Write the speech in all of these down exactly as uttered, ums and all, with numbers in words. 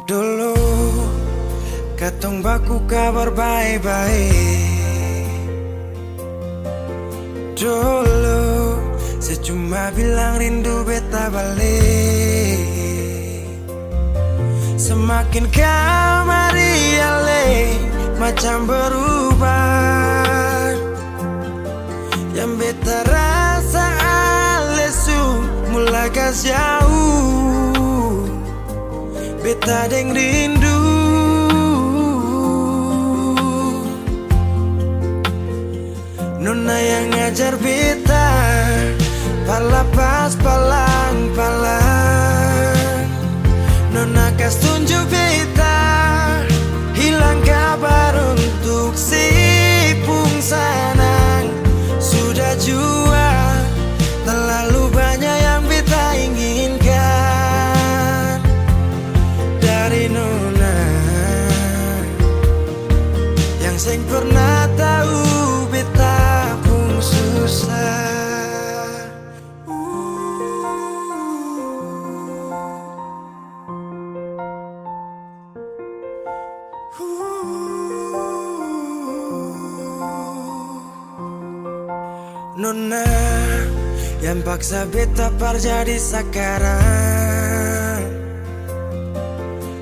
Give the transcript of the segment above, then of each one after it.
Dolo katong baku kabar bae-bae. Dolo se cuma bilang rindu beta bale. Semakin kamari ale macam berubah. Yang beta rasa ale su mula kas jauh. Beta deng rindu. Nona yang ajar beta par lapas palang-palang. Nona kas tunju beta hilang kabar untuk si pung sanang. Sudah jua talalu banya yang beta inginkan dari nona. Yang seng pernah tau beta pung susah. Nona yang paksa beta par jadi sakarang.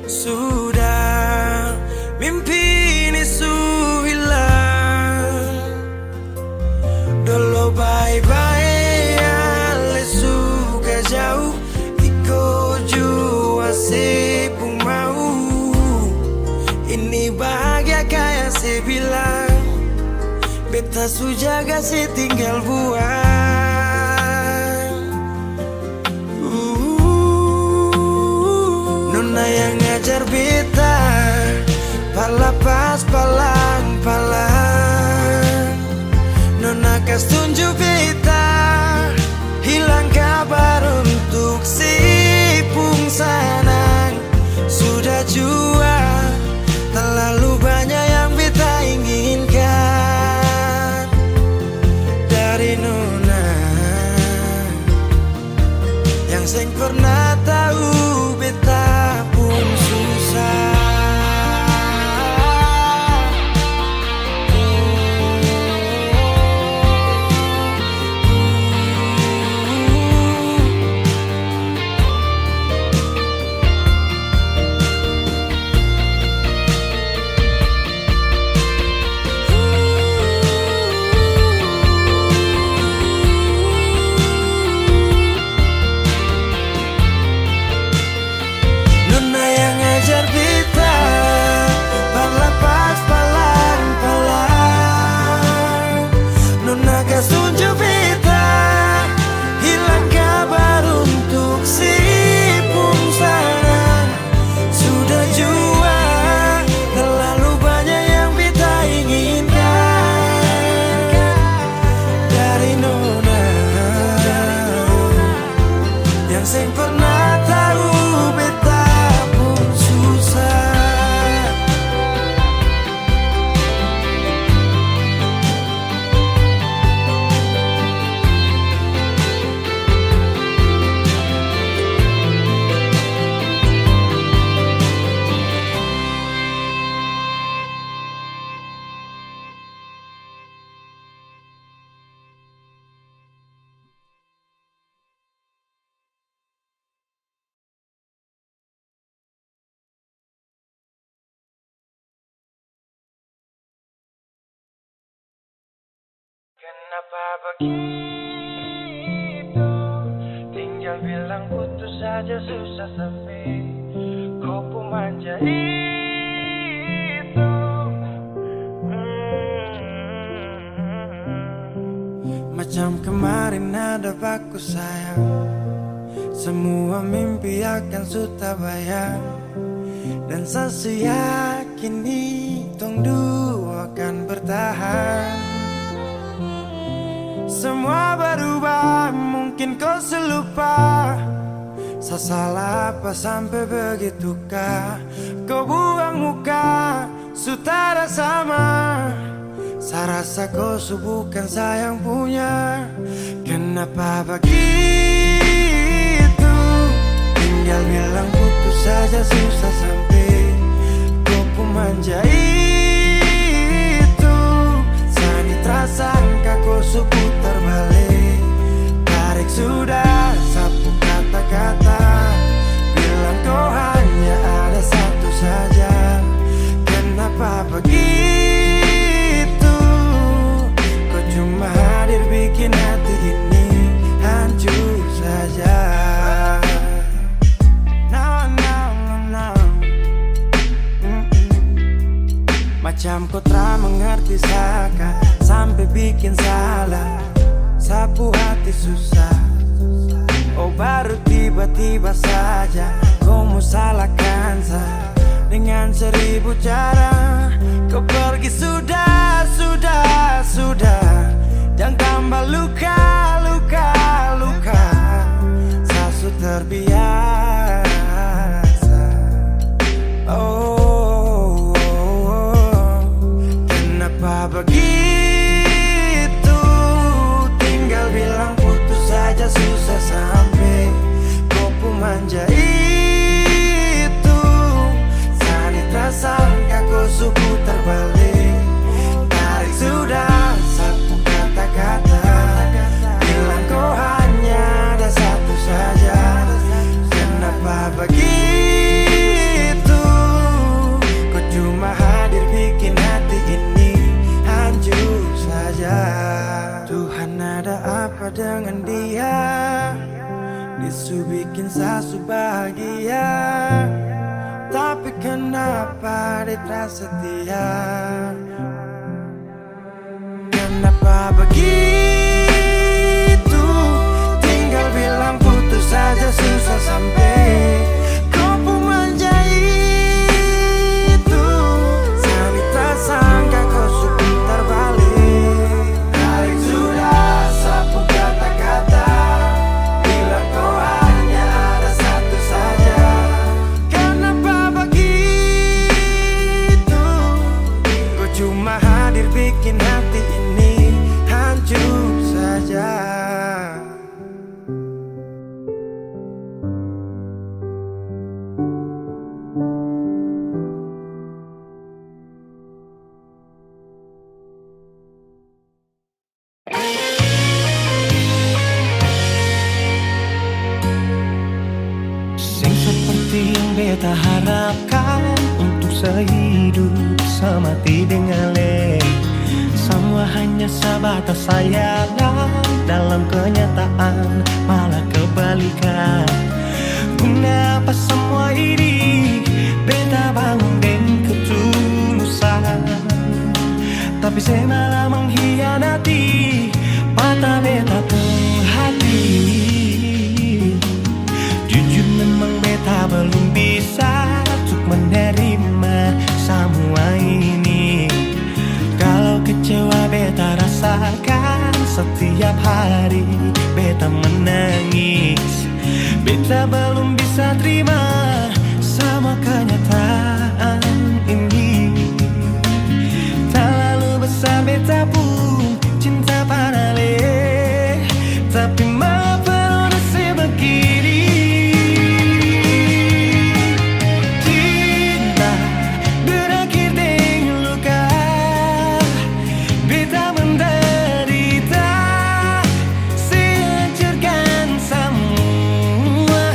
Sudah mimpi ini su hilang. Dolo bae-bae ale su ka jauh, iko jua se pung mau. Ini bahagia kaya se bilang, beta su jaga se tinggal buang. Nona yang ajar beta par lapas palang-palang. Nona kas tunju beta hilang kabar untuk si pung sanang. Sudah jua talalu banya yang beta inginkan dari nona. Yang seng pernah tau beta pung susah. Nona yang ajar beta par lapas palang-palang. Nona kas tunju beta hilang kabar untuk si pung sanang. Sudah jua talalu banya yang beta inginkan dari nona, yang seng pernah tau beta pung susah. Kenapa begitu? Tinggal bilang putus saja susah sampe ko pu manja itu. Hmm. Macam kemarin ada baku sayang, semua mimpi akan su tabayang. Dan sa su yakin ni tong dua akan bertahan. Semua berubah, mungkin ko su lupa. Sa salah apa sampe begitu ka? Ko buang muka, su tara sama. Sa rasa ko su bukan sayang punya. Kenapa bagitu? No, no, no, no. Mm-mm. Macam ko tra mengerti saka, sampe bikin salah, sapu hati susah. Oh, baru tiba-tiba saja ko mo salahkan sa dengan seribu cara. Ko pergi sudah, sudah, sudah. Jang tambah luka, luka, luka. Sa su terbiasa. Oh, oh, oh. Kenapa begitu? Tinggal bilang putus saja susah sampe. Ko pu manja itu, sani ta sangka ko su putar bale. Tarik sudah sa pu kata-kata, bilang ko hanya ada satu saja. Kenapa begitu? Ko cuma hadir bikin hati ini hancur saja. Tuhan, ada apa dengan dia? Dia su bikin sa su bahagia, tapi kenapa dia tra setia? Kenapa begitu? Tinggal bilang putus saja susah sampe. Ko pu manja itu, sani ta sangka ko su putar bale. Tarik sudah sa pu kata-kata, bilang ko hanya ada satu saja. Kenapa begitu? Ko cuma hadir bikin hati ini hancur saja. Seng seperti yang beta harapkan, untuk sehidup semati deng ale. Samua hanya sabatas hayalan, dalam kenyataan malah kebalikan. Guna apa samua ini? Beta bangun deng ketulusan, tapi se malah menghianati, patah beta pung hati. Jujur memang beta belum bisa untuk menerima samua ini. Kalau kecewa beta rasakan, setiap hari beta menangis. Beta belum bisa terima sama kenyataan ini. Talalu besar beta pung cinta par ale, tapi mapa dong se bagini? Cinta berakhir deng luka. Beta menderita, se hancurkan samua.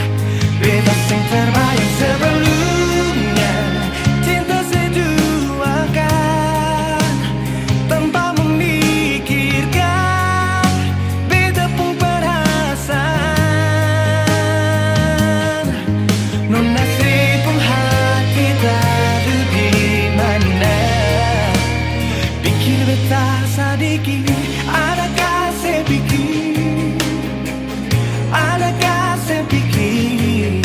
Beta seng terbayang sebelumnya, cinta se duakan tanpa memikirkan beta pung perasaan. Nona se pung hati taru di mana? Pikir beta sadiki, adakah se pikir? Adakah se pikir?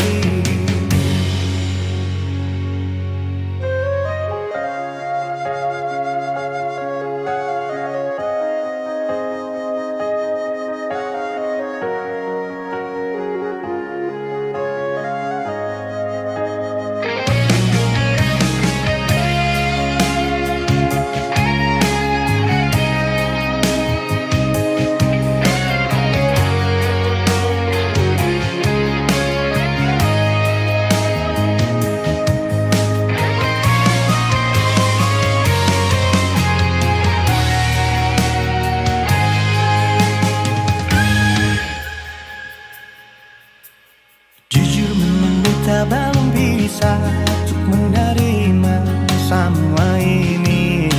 Jujur memang beta balom bisa untuk menerima samua ini.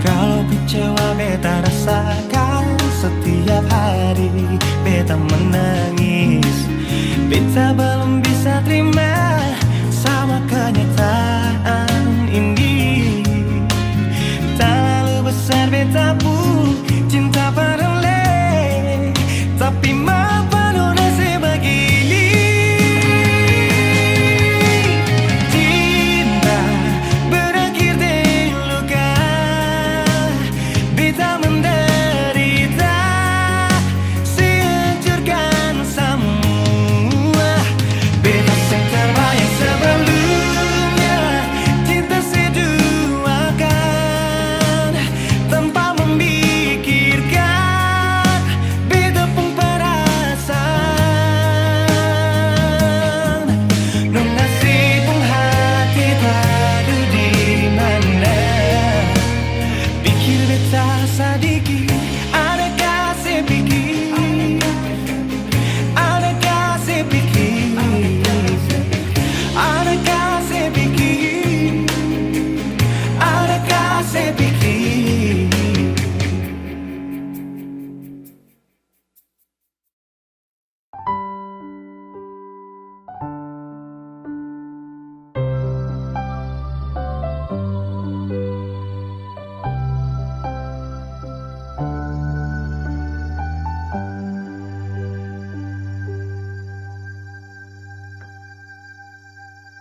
Kalo kecewa beta rasakan setiap hari, beta menangis.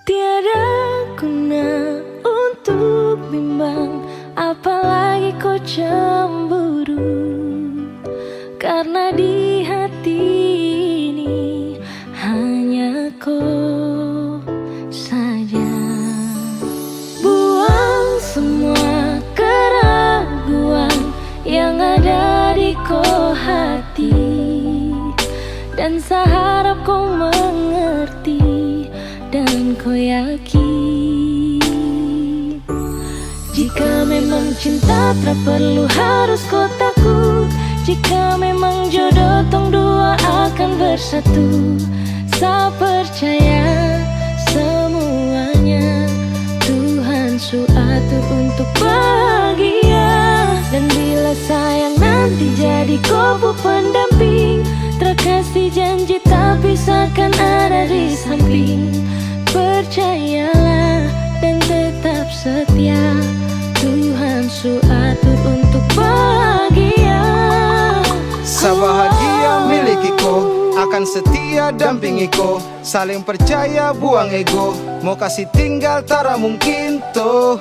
Tiada guna untuk bimbang, apalagi ko cemburu, karna di hati ini hanya ko saja. Buang semua keraguan yang ada di ko hati, dan sa harap ko mengerti dan ko yakin. Jika memang cinta, tra perlu harus ko takut. Jika memang jodoh tong dua akan bersatu, sa percaya semuanya Tuhan su atur untuk bahagia. Dan bila sayang nanti jadi ko pu pendamping, tra kasi janji tapi seakan ada di samping. Percayalah dan tetap setia, Tuhan su atur untuk bahagia. Sa bahagia miliki ko, akan setia dampingi ko, saling percaya buang ego, mo kasi tinggal tara mungkin to,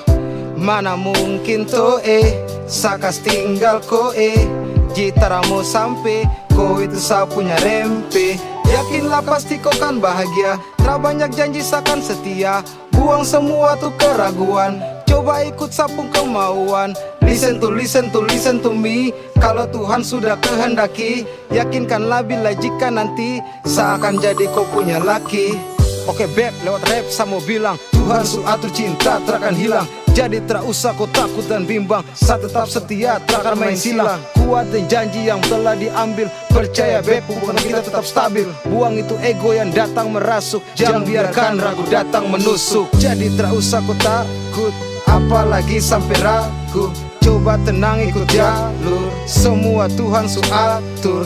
mana mungkin to eh, sa kas tinggal ko eh, ji tara mo sampe, ko itu sa punya rempe, yakinlah pasti ko kan bahagia. Tra banyak janji sa kan setia, buang semua tu keraguan, coba ikut sa pung kemauan. Listen to, listen to, listen to me. Kalo Tuhan sudah kehendaki, yakinkanlah bila jika nanti sa akan jadi ko punya laki. Oke beb, lewat rap sa mo bilang, Tuhan su atur cinta tra akan hilang. Jadi tra usah ko takut dan bimbang, sa tetap setia, tra akan main silang. Kuat deng janji yang telah diambil. Percaya beb, hubungan kita tetap stabil. Buang itu ego yang datang merasuk. Jang biarkan ragu datang menusuk. Jadi tra usah ko takut, apalagi sampe ragu. Coba tenang ikut jalur, semua Tuhan su atur.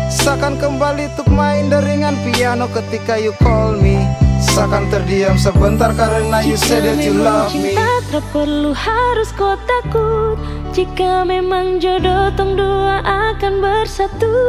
Sa akan kembali tuk main deringan piano ketika you call me. Sa akan terdiam sebentar karena you say that you love me. Jika memang cinta, tra perlu harus ko takut. Jika memang jodoh tong dua akan bersatu,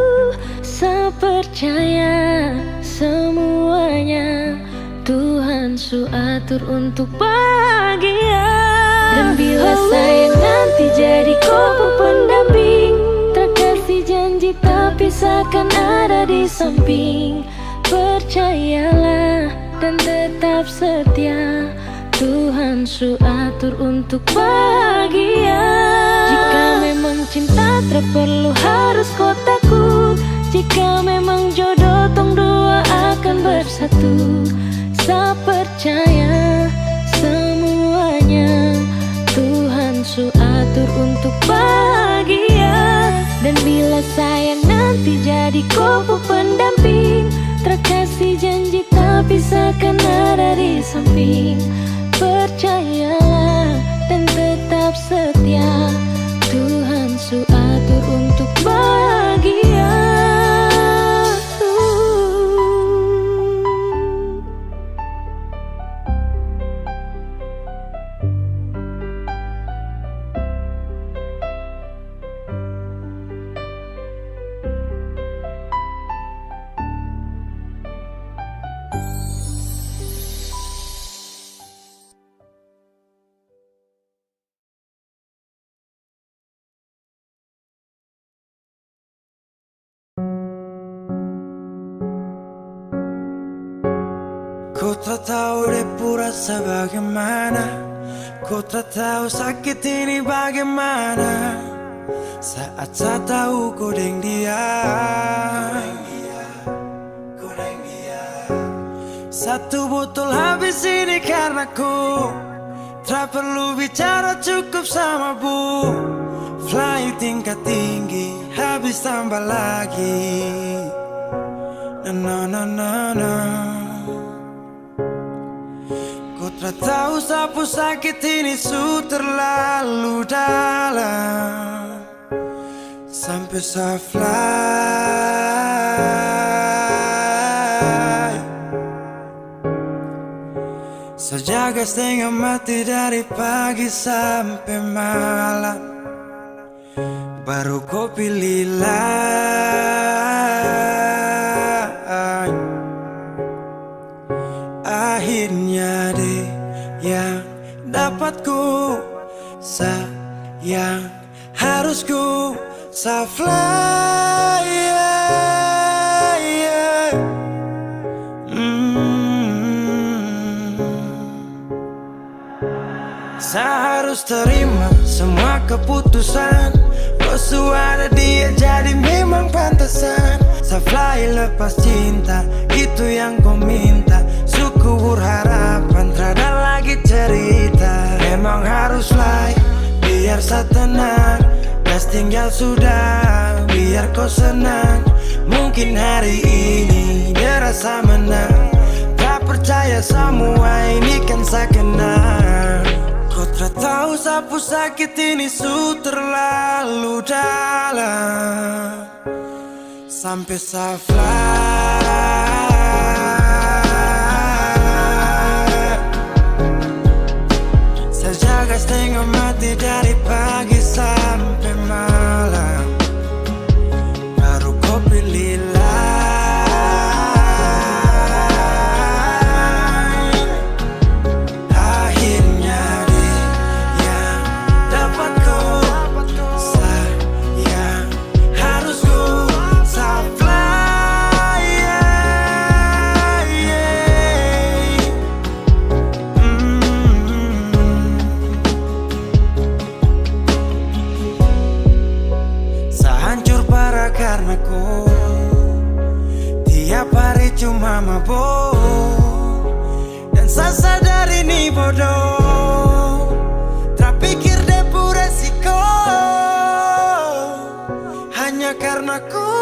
sa percaya semuanya Tuhan su atur untuk bahagia. Dan bila sayang nanti jadi ko pu pendamping, tra kasi janji tapi seakan ada di samping. Percayalah dan tetap setia, Tuhan su atur untuk bahagia. Jika memang cinta, tra perlu harus ko takut. Jika memang jodoh tong dua akan bersatu, sa percaya semuanya Tuhan su atur untuk bahagia. Dan bila sayang nanti jadi ko pu pendamping, tra kasi janji tapi seakan ada di samping. Percayalah dan tetap setia, Tuhan su atur untuk bahagia. Ko tra tau de pu rasa bagimana, ko tra tau sakit ini bagimana. Saat sa tau ko deng dia, satu botol habis ini karna ko. Tra perlu bicara, cukup sama bu. Fly tingkat tinggi, habis tambah lagi. Na, na, na, na, na. Ko tra tau sa pu sakit ini su terlalu dalam. Sampe sa fly, sa jaga stenga mati dari pagi sampe malam, baru ko pilih lain. Akhirnya yang dapat ku sayang, harus ku sa fly, yeah, yeah. Mm. Sa harus terima semua keputusan. Kau su ada dia, jadi memang pantasan. Sa fly lepas cinta, itu yang kau minta. Su kubur harapan, trada lagi cerita. Memang harus fly, biar sa tenang. Gas tinggal sudah, biar kau senang. Mungkin hari ini dia rasa menang. Tak percaya, semua ini kan sa kenal. Kau tra tau sa pu sakit ini su terlalu dalam. Sampe sa fly, sa jaga stenga mati dari pagi sampe malam. Baru ko pilih lain. Akhirnya dia yang dapat ko sayang, harus ko sa fly, yeah, yeah. Mm. Sa hancur parah karna ko. Tiap hari cuma mabo. Dan sa sadar ini bodo. Tra pikir de pu resiko. Hanya karna ko.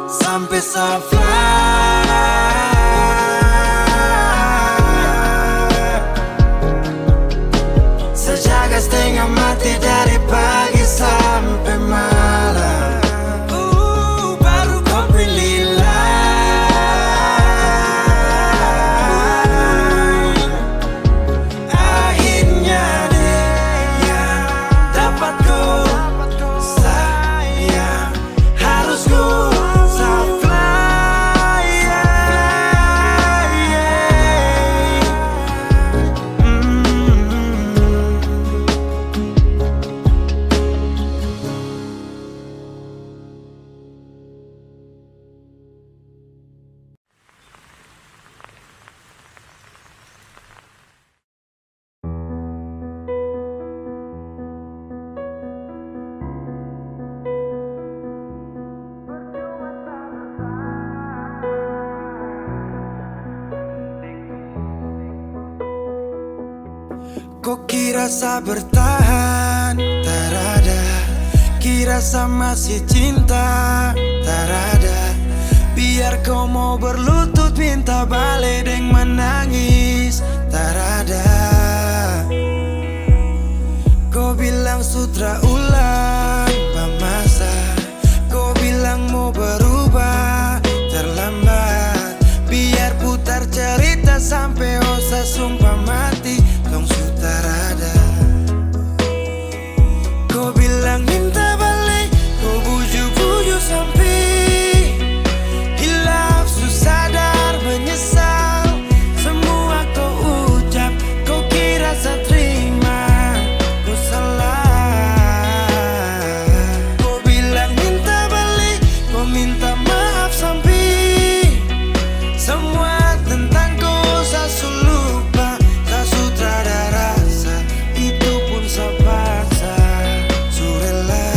Sampe sa fly. Sa jaga stenga mati dari pagi sampe malam. Uh, baru ko pilih lain. Akhirnya dia yang dapat ko sayang, harus ko sa fly, yeah, yeah. Mm. Ko kira sa bertahan? Tarada. Kira sa masih cinta? Tarada. Biar ko mo berlutut minta bale deng manangis, tarada. Ko bilang sutra ulang ba masa. Ko bilang mo berubah, terlambat. Biar putar cerita sampe osa sumpah mati, tong su tarada. Ko bilang minta bale, ko buju-buju sampe hilaf, su sadar menyesal. Semua ko ucap, ko kira sa trima, ko salah. Ko bilang minta bale, ko minta maaf sampe semua tentang ko sa su lupa, sa su trada rasa, itu pun sa paksa, su rela.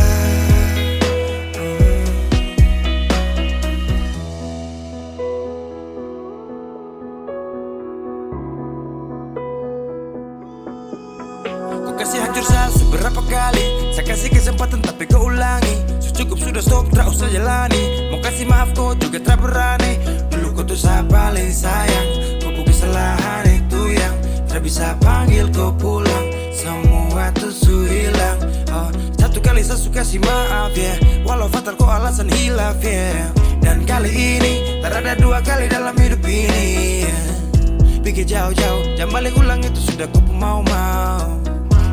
Ko kasi hancur sa su berapa kali, sa kasi kesempatan tapi ko ulangi. Su cukup sudah, stop, tra usah jalani. Mo kasi maaf ko juga tra berani. Dulu ko tu sa paling sayang, ko pu kesalahan itu yang tra bisa panggil ko pulang. Semua tu su hilang. Oh, satu kali sa su kasi maaf, yeah. Walau fatal ko alasan hilaf, yeah. Dan kali ini, tarada dua kali dalam hidup ini, yeah. Pikir jauh-jauh, jang bale ulang, itu sudah ko pu mau-mau.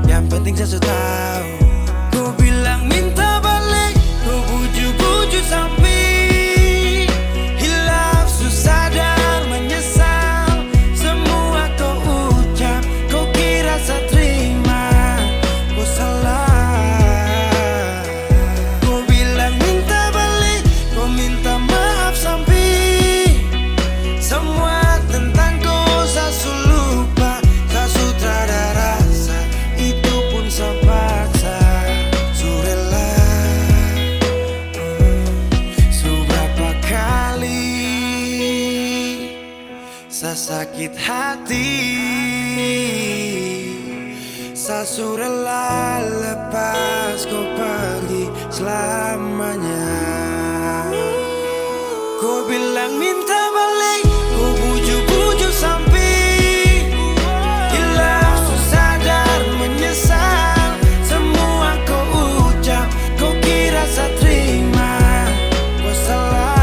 Yang penting sa su tau. Ko bilang minta bale, ko buju-buju sampe hilaf, su sadar menyesal. Semua Sa sakit hati, sa su rela lepas ko pergi slamanya. Ko bilang minta bale, ko buju-buju sampe, kila su sadar menyesal, samua ko ucap ko kira sa trima, ko salah.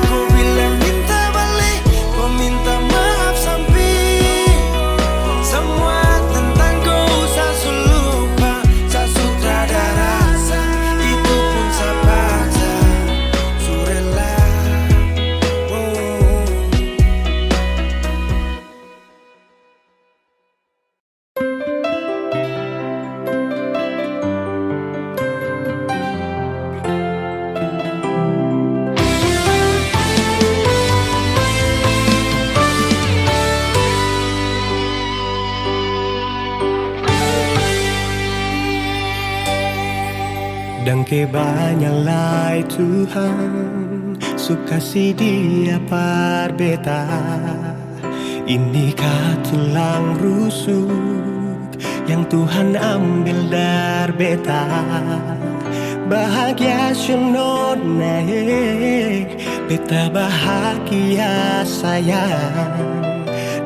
Ko bilang minta bale, ko minta maaf sampe, samua tentang ko sa su lupa, sa su tada rasa, itu pun sa paksa, su rela. Oh. Dangke banya lai Tuhan su kasi Dia par beta. Ini ka tulang rusuk yang Tuhan ambil dar beta. Bahagia syo nona e, beta bahagia sayang.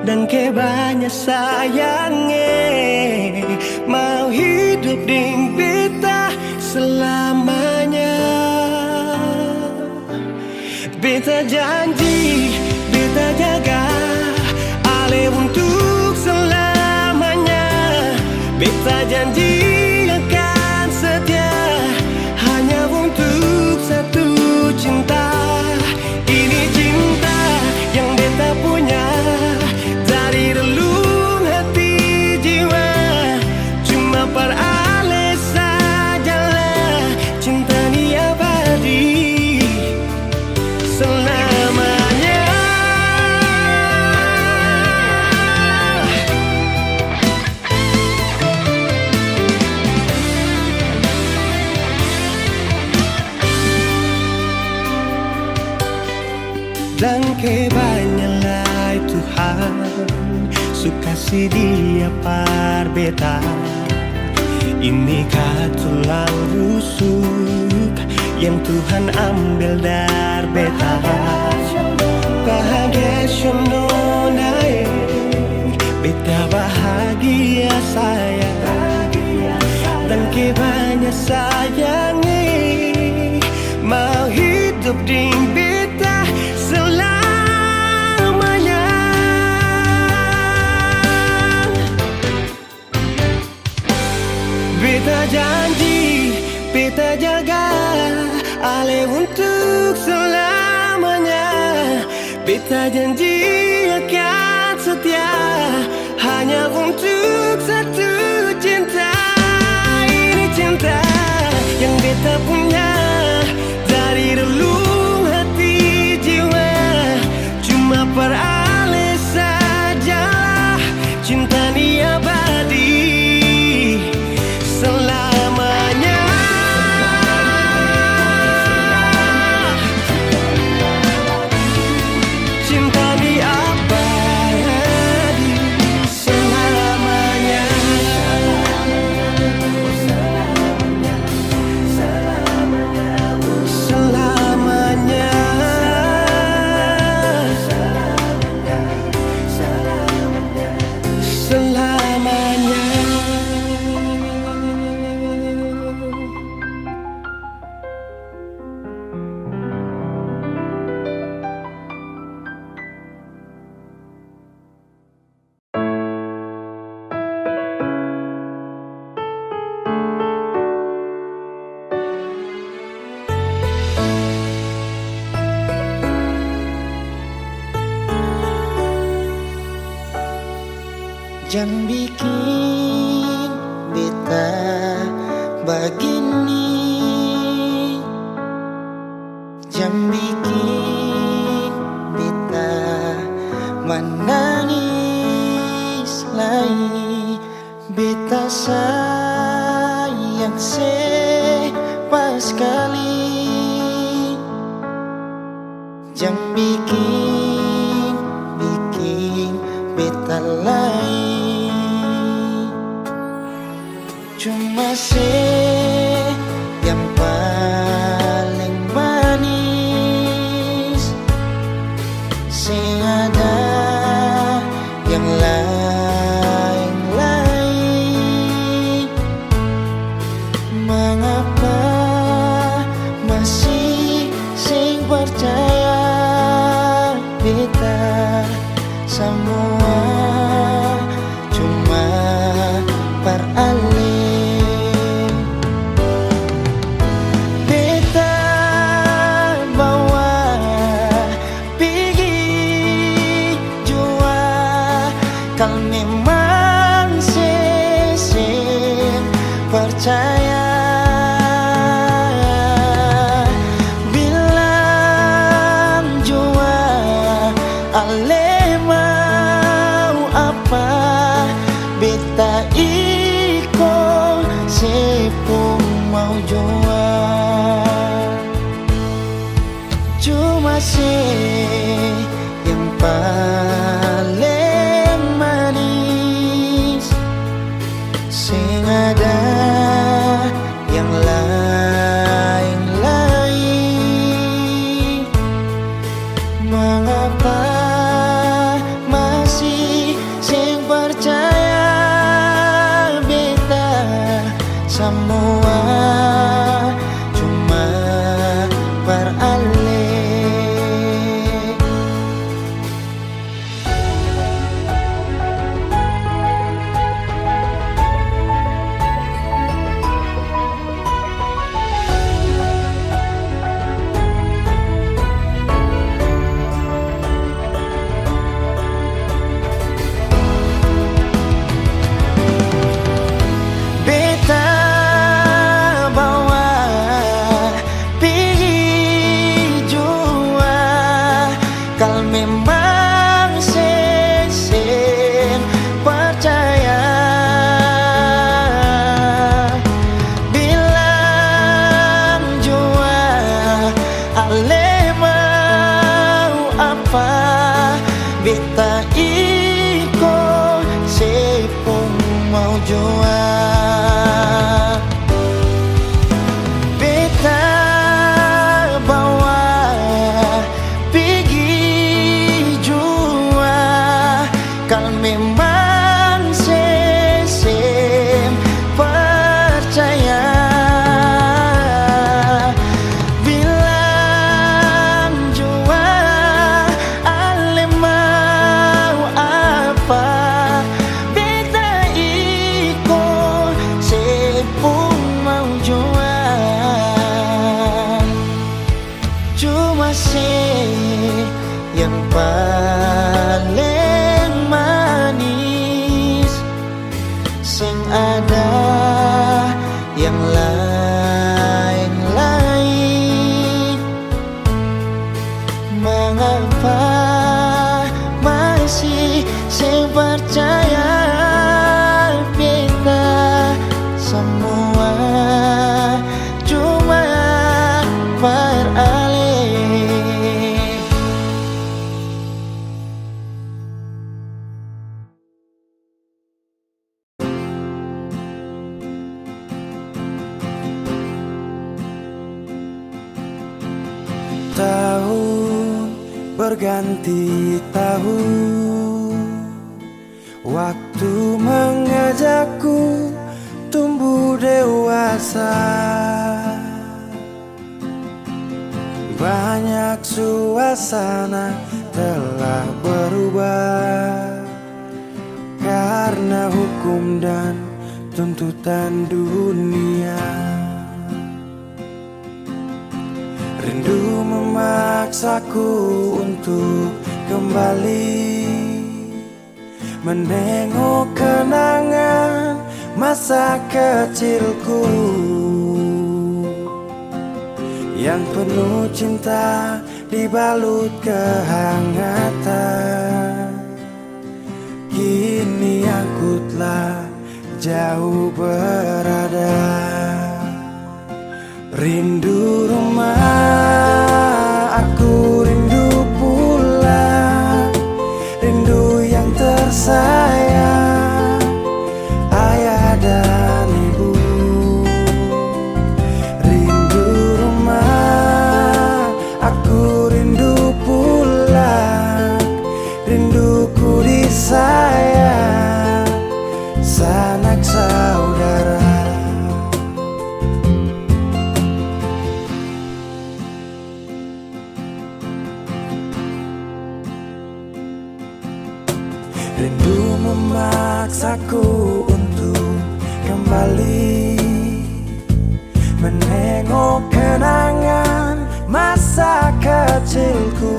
Dangke banya sayang e, mau hidup deng beta selamanya. Beta janji, beta jaga ale untuk selamanya. Beta janji akan setia hanya untuk satu cinta. Ini cinta yang beta punya dari relung hati jiwa. Cuma par ale sajalah cinta ni abadi selamanya. Dangke banya lai Tuhan su kasi Dia par beta. Ini ka tulang rusuk yang Tuhan ambil dar beta. Bahagia syo nona e, beta bahagia sayang. Dangke banya sayang e, mau hidup deng beta selamanya. Beta janji, beta jaga ale untuk selamanya. Beta janji akan setia hanya untuk satu cinta. Ini cinta yang beta punya dari relung hati jiwa. Cuma par ale sajalah cinta ni abadi selamanya. Cinta ni abadi selamanya. Selamanya. Selamanya. Jang biking beta bagini. Jang biking beta manangis lai. Beta sayang se paskali. Jang biking lain. Cuma se yang paling manis, seng ada yang laeng-laeng. Mangapa masih seng parcaya beta samua cuma par ale. Beta bawa pigi jua, kal memang se seng parcaya. Bilang jua, ale mau apa, beta iko se pung mau jua. Cuma se yang paleng manis, seng ada yang laeng lai. Mangapa masih seng parcaya beta samua cuma par ale. Beta bawa pigi jua, kal memang se seng parcaya. Bilang jua, ale mau apa, beta iko se pung mau jua. Beta bawa pigi jua, kal memang se seng parcaya. Bilang jua, ale mau apa, beta iko se pung mau jua. Cuma se yang paleng manis, seng ada yang laeng lai. Mangapa masih seng parcaya beta samua cuma par ale? Tahun berganti tahun, waktu mengajakku tumbuh dewasa. Banyak suasana telah berubah karna hukum dan tuntutan dunia. Rindu memaksaku untuk kembali menengok kenangan masa kecilku yang penuh cinta dibalut kehangatan. Kini aku telah jauh berada. Rindu rumah, aku rindu pulang. Rindu yang tersayang. Aku rindu pulang, rinduku disayang sanak saudara. Rindu memaksaku untuk kembali menengok kenangan masa kecilku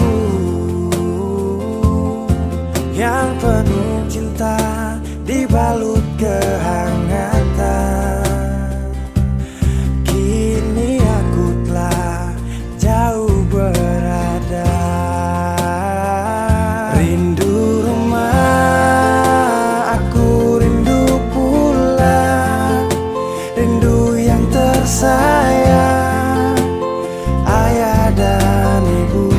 yang penuh cinta dibalut kehangatan. Kini aku telah jauh berada. Rindu rumah, aku rindu pulang. Rindu yang tersayang, ayah dan ibu.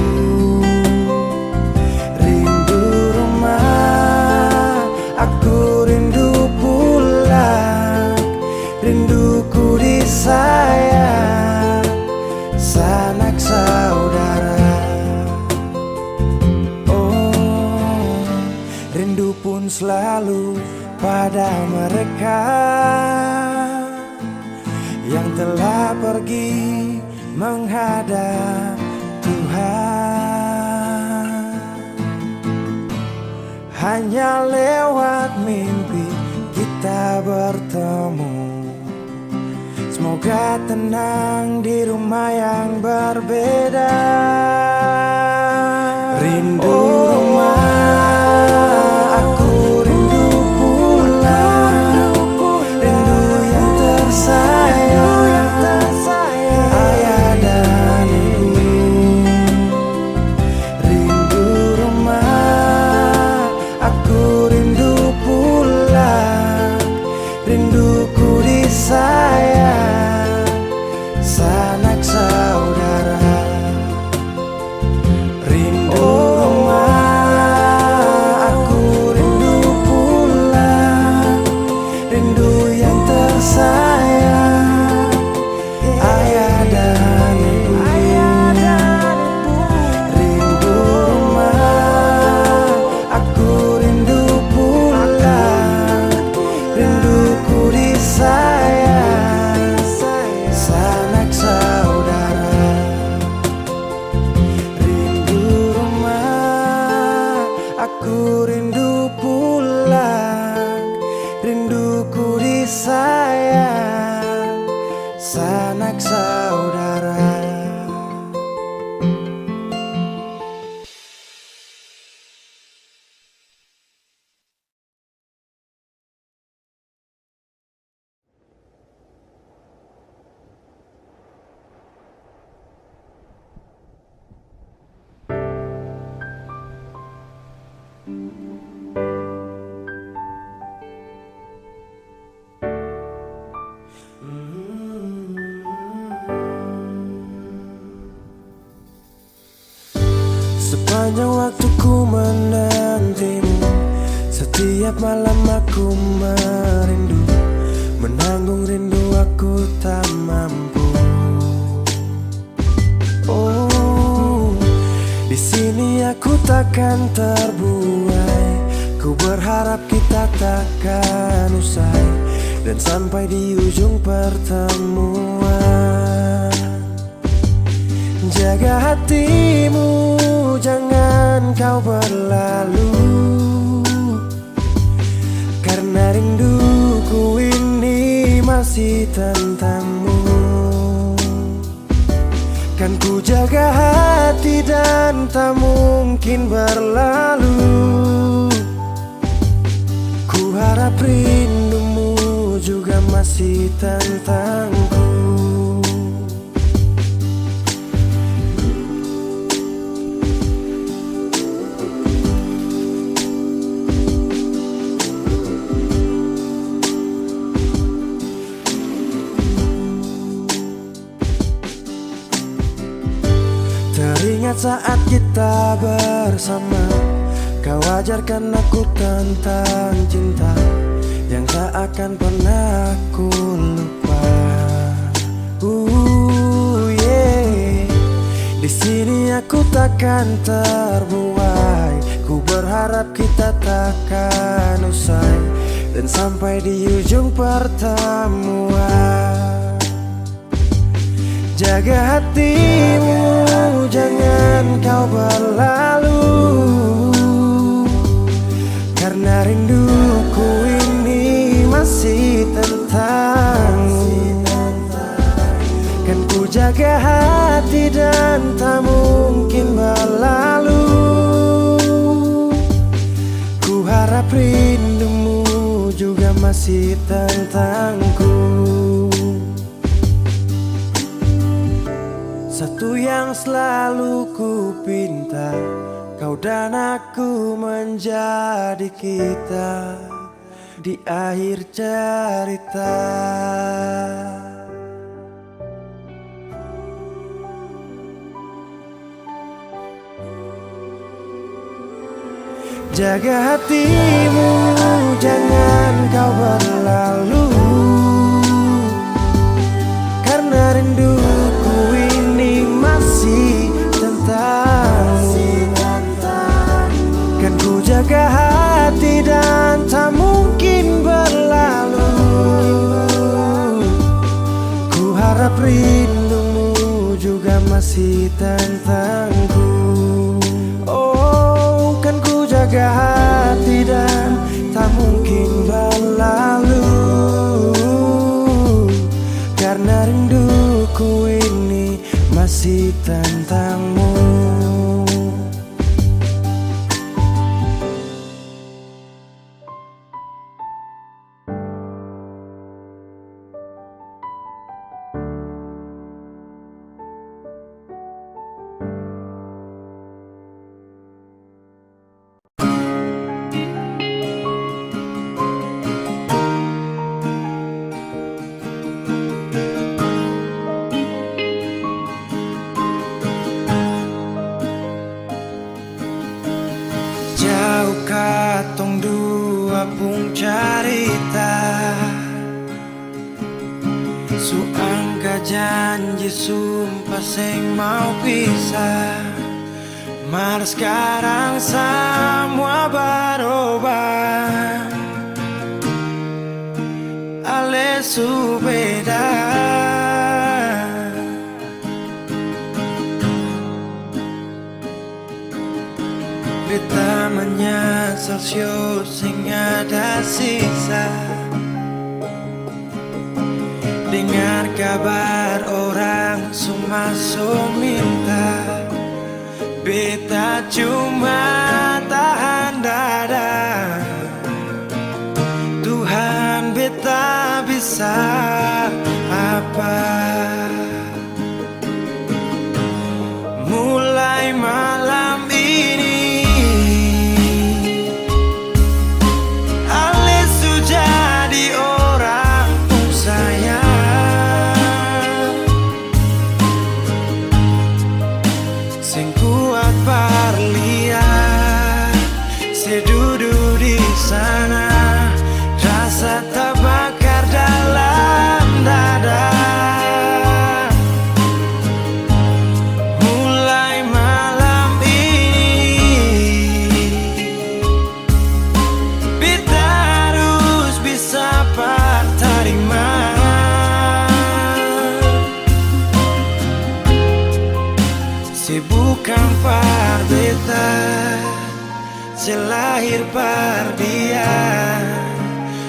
Rindu rumah, aku rindu pulang. Rinduku disayang sanak saudara. Oh, rindu pun selalu pada mereka yang telah pergi menghadap Tuhan. Hanya lewat mimpi kita bertemu, semoga tenang di rumah yang berbeda. Rindu rumah, aku rindu pulang. Rindu yang tersayang, ayah dan ibu. Rindu rumah, aku rindu pulang. Rinduku disayang sanak saudara. Rindu rumah, aku rindu pulang. Rindu yang tersayang, ayah dan ibu. Rindu rumah, aku rindu pulang. Rinduku disayang sanak saudara. Rindu rumah, aku rindu pulang. Rinduku disayang sanak saudara. Sepanjang waktu ku menantimu, setiap malam aku merindu, menanggung rindu aku tak mampu. Oh, di sini aku takkan terbuai, ku berharap kita takkan usai dan sampai di ujung pertemuan. Jaga hatimu, jangan kau berlalu, karna rinduku ini masih tentangmu. Kan ku jaga hati dan tak mungkin berlalu. Ku harap rindumu juga masih tentangku. Teringat saat kita bersama, kau ajarkan aku tentang cinta yang tak akan pernah ku lupa. Uh, yeah. Di Sini aku takkan terbuai, ku berharap kita takkan usai dan sampai di ujung pertemuan. Jaga hatimu, jangan kau berlalu, karena rinduku ini masih tentangmu. Kan ku jaga hati dan tak mungkin berlalu. Ku harap rindumu juga masih tentangku. Satu yang selalu ku pinta, kau dan aku menjadi kita di akhir cerita. Jaga hatimu, jangan kau berlalu, karena rinduku ini masih tentangmu. Kan ku jaga hati dan tak mungkin berlalu. Ku harap rindumu juga masih tentangku. Oh, kan ku jaga hati dan tak mungkin berlalu, karena rinduku ini masih tentangmu. Jauh katong dua pung carita, su angka janji, sumpa seng mau pisah. Mar skarang samua barobah, ale su beda. Beta manyasal sio seng ada sisa. Dengar kabar orang su maso minta, beta cuma tahan dada. Tuhan, beta bisa apa? Mulai malam ini, ale su jadi orang pung sayang. Seng kuat par lia, se dudu di sana, rasa tabakar dalam dada. Mulai malam ini, beta harus bisa par tarima. Se bukang par beta, se lahir par dia,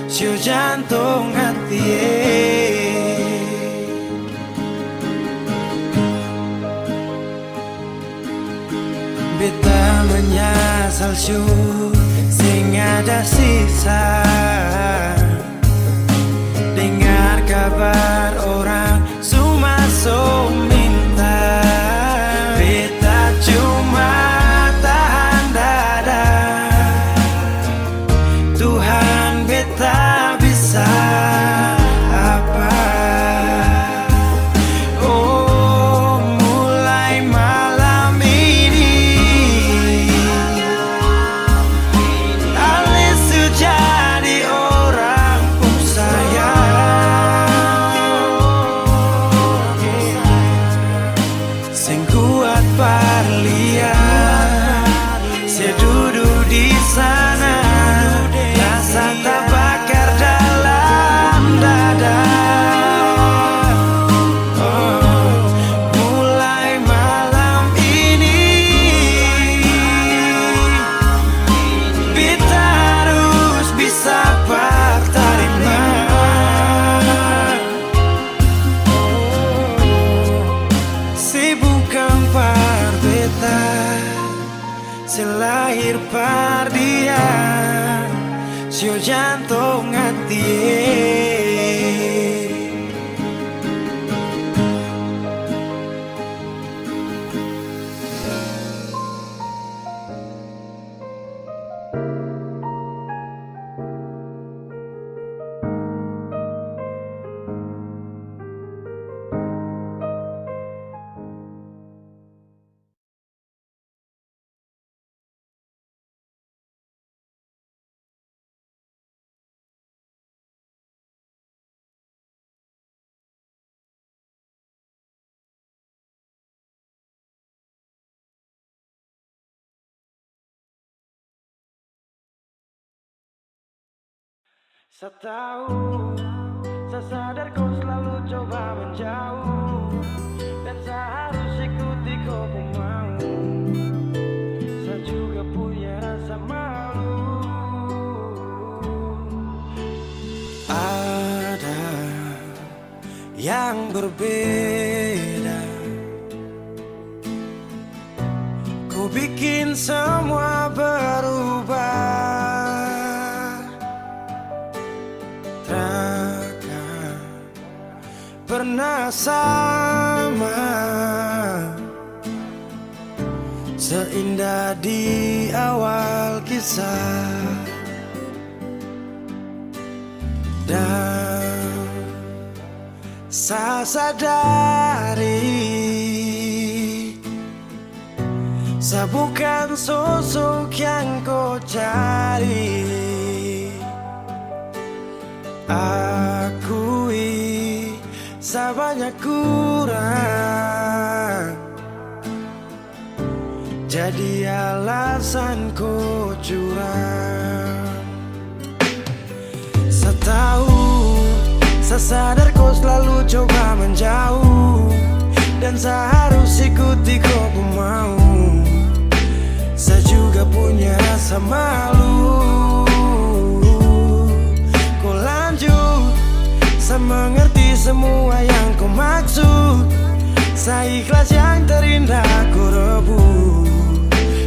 sio jantong hati e. Beta manyasal su seng ada sisa. Dengar kabar orang su maso minta, beta cuma tahan dada. Tuhan, beta bisa apa? Oh, mulai malam ini, ale su jadi orang pung sayang. Lia, se dudu di sana, rasa tabakar dalam dada. Oh, mulai malam ini, beta harus bisa par tarima. Se bukang par beta, se lahir par dia, sio jantong hati e. Sa tau, sa sadar ko slalu coba menjauh, dan sa harus ikuti ko pung mau. Sa juga punya rasa malu. Ada yang berbeda. Kau bikin semua berubah. Takkan pernah sama seindah di awal kisah. Dan sa sadari, sa bukan sosok yang ko cari. Akui, sa banyak kurang. Jadi alasan ko curang. Sa tau, sa sadar ko slalu coba menjauh, dan sa harus ikuti ko pung mau. Sa juga punya rasa malu. Ko lanjut, sa mengerti semua yang ko maksud. Sa ikhlas yang terindah ko rebut.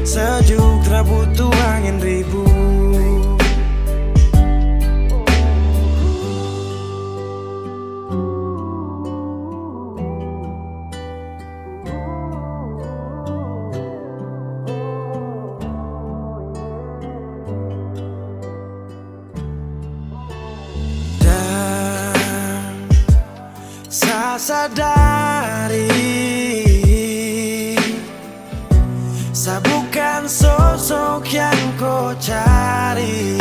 Sejuk tra butuh angin ribut. Dan sa sadari, sa bukan sosok yang ko cari.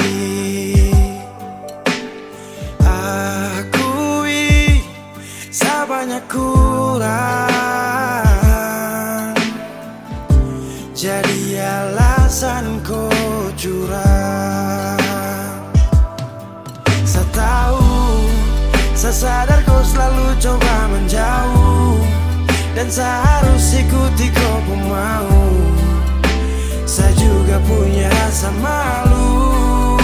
Akui, sa banyak kurang. Jadi alasan ko curang. Sa tau, sa sadar ko slalu coba menjauh, dan sa harus ikuti ko pung mau. Sa juga punya rasa malu.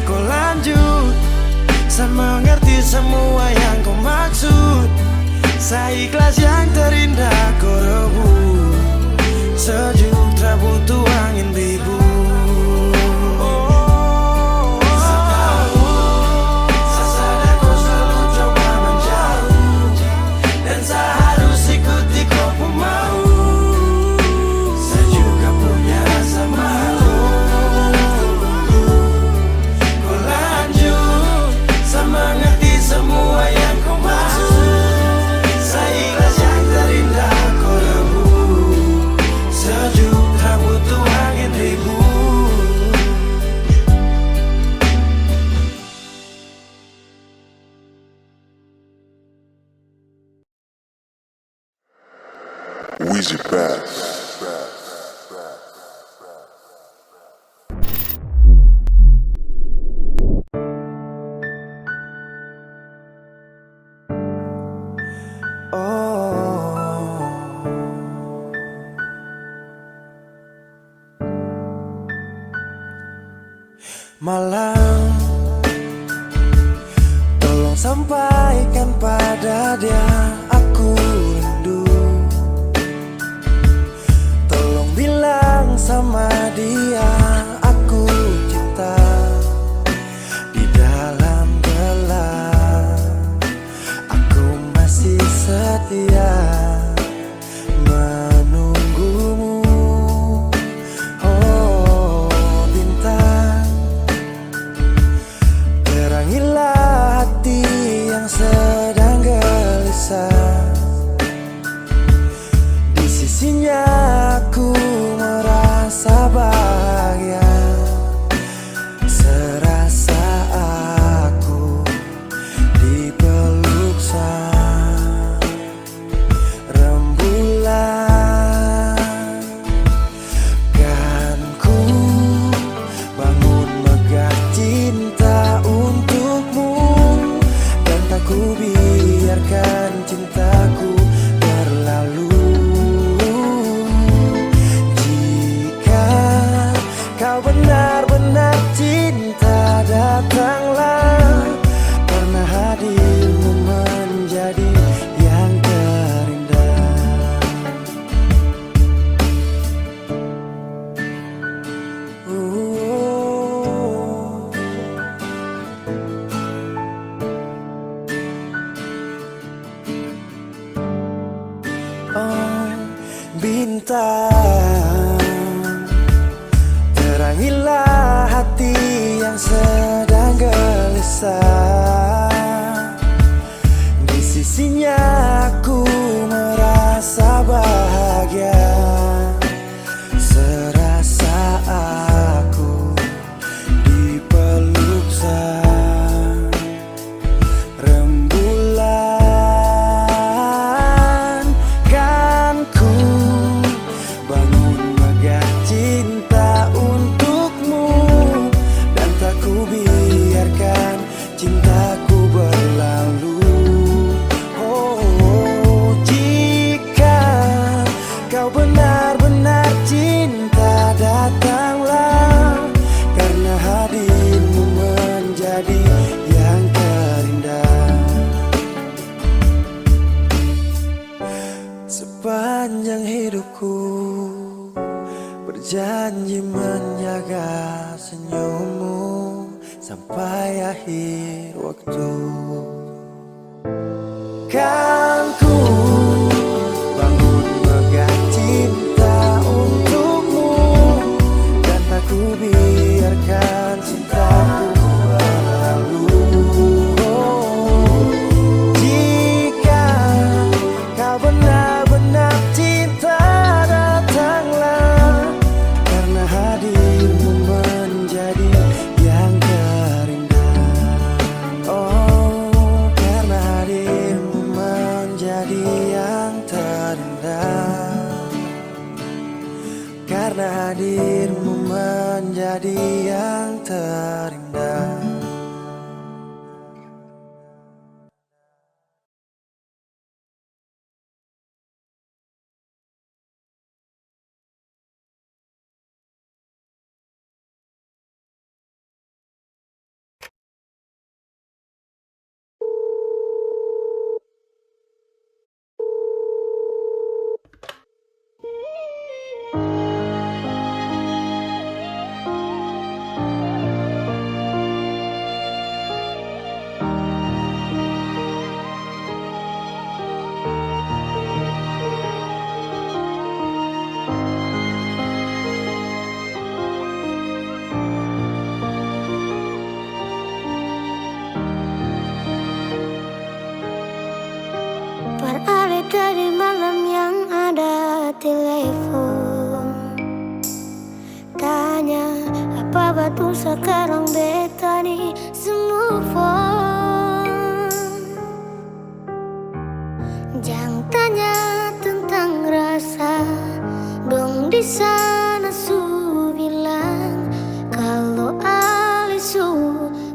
Ko lanjut, sa mengerti semua yang ko maksud. Sa ikhlas yang terindah ko rebut. Sejuk tra butuh angin ribut. Oh, sa tau, sa sadar ko slalu coba menjauh, dan sa harus ikuti ko pung mau. Sa juga punya rasa malu. Ko lanjut, sa mengerti semua yang ko maksud. Sa ikhlas yang terindah ko rebut. Best. Oh. Malam, tolong sampaikan pada dia aku rindu. Tolong bilang sama dia aku cinta. Di dalam gelap, aku masih setia menunggumu, oh bintang. Terangilah hati yang sedang gelisah. Di sisinya aku merasa bahagia, serasa aku dipeluk sang rembulan. Kan ku bangun megah cinta untukmu, dan tak ku biarkan cintaku berlalu. Jika kau benar-benar cinta, datanglah, karena hadirmu menjadi yang terindah. Oh, bintang, terangilah hati yang sedang gelisah. Di sisinya aku merasa bahagia, serasa aku dipeluk sang rembulan. Kan ku bangun megah cinta untukmu, dan tak ku biarkan cintaku berlalu. Oh, jika kau benar-benar cinta, datanglah, karena hadirmu menjadi yang terindah. Sepanjang hidupku berjanji menjaga senyummu sampai akhir waktu. Kan ku bangun megah cinta untukmu, dan tak ku biarkan cintaku berlalu. Jika kau benar-benar cinta, datanglah, karena hadirmu menjadi yang terindah. Oh, karena hadirmu menjadi yang terindah. Karena hadirmu menjadi yang terindah. Par ale tadi malam yang ada telepon, tanya apa batul sakarang beta ni su move on. Jang tanya tentang rasa Di sana su bilang kalo ale su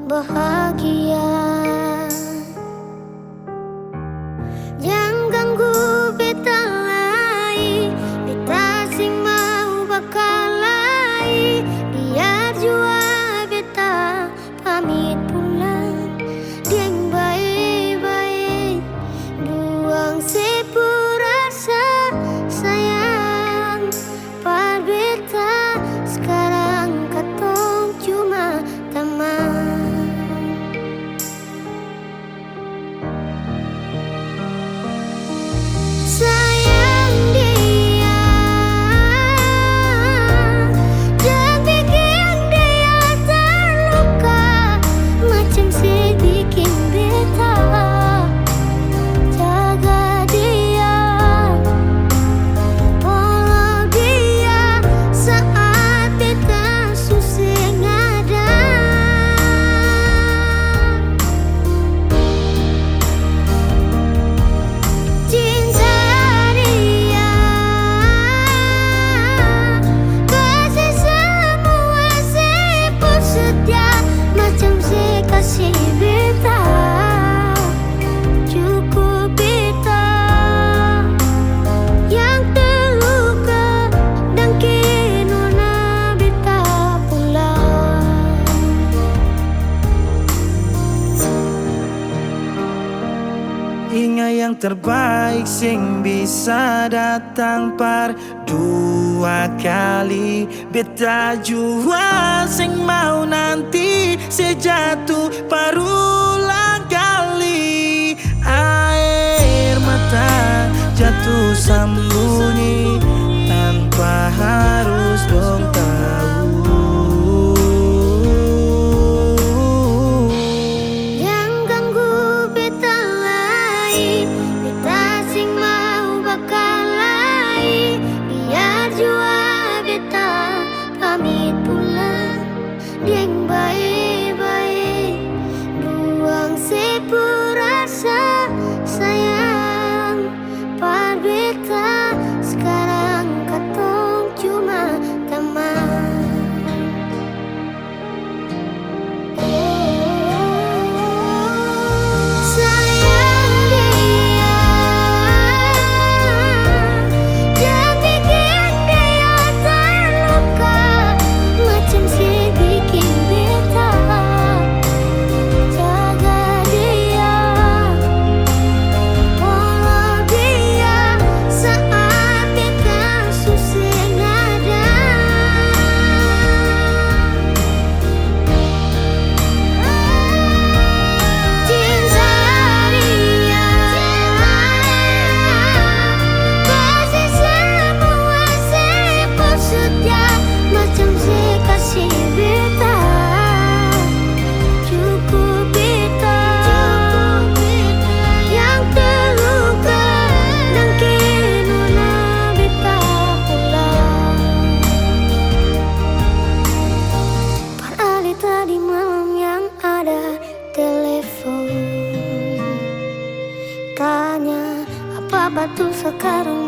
bahagia. Jang ganggu beta lai, beta seng mau bakalae, biar jua beta pamit pulang deng bae-bae. Buang se pu rasa sayang, par beta skarang katong cuma tamang. Sayang dia, jang biking dia tarluka, macam se biking beta. Jaga dia, polo dia saat beta su seng ada. Cinta dia, kasi samua se pu setia, macam se kasi beta. Cukup beta yang terluka, dang kei nona beta pulang. Inga yang terbaik seng bisa datang par dua kali. Beta jua seng mau nanti se jatuh parulang kali. Aer mata jatuh sambunyi tanpa harus dong tau. Jang ganggu beta lai, beta seng mau bakalae, biar jua beta pamit pulang deng bae-bae. Buang se pu rasa sayang par beta, skarang katong cuma tamang. Sayang dia, jang biking dia tarluka, macam se biking beta. Jaga dia, polo dia saat beta su seng ada. Cinta dia, kasi samua se pu setia, macam se kasi beta. Cukup beta yang terluka, dang kei nona beta pulang. Par ale tadi malam yang ada telepon, tanya apa batul sakarang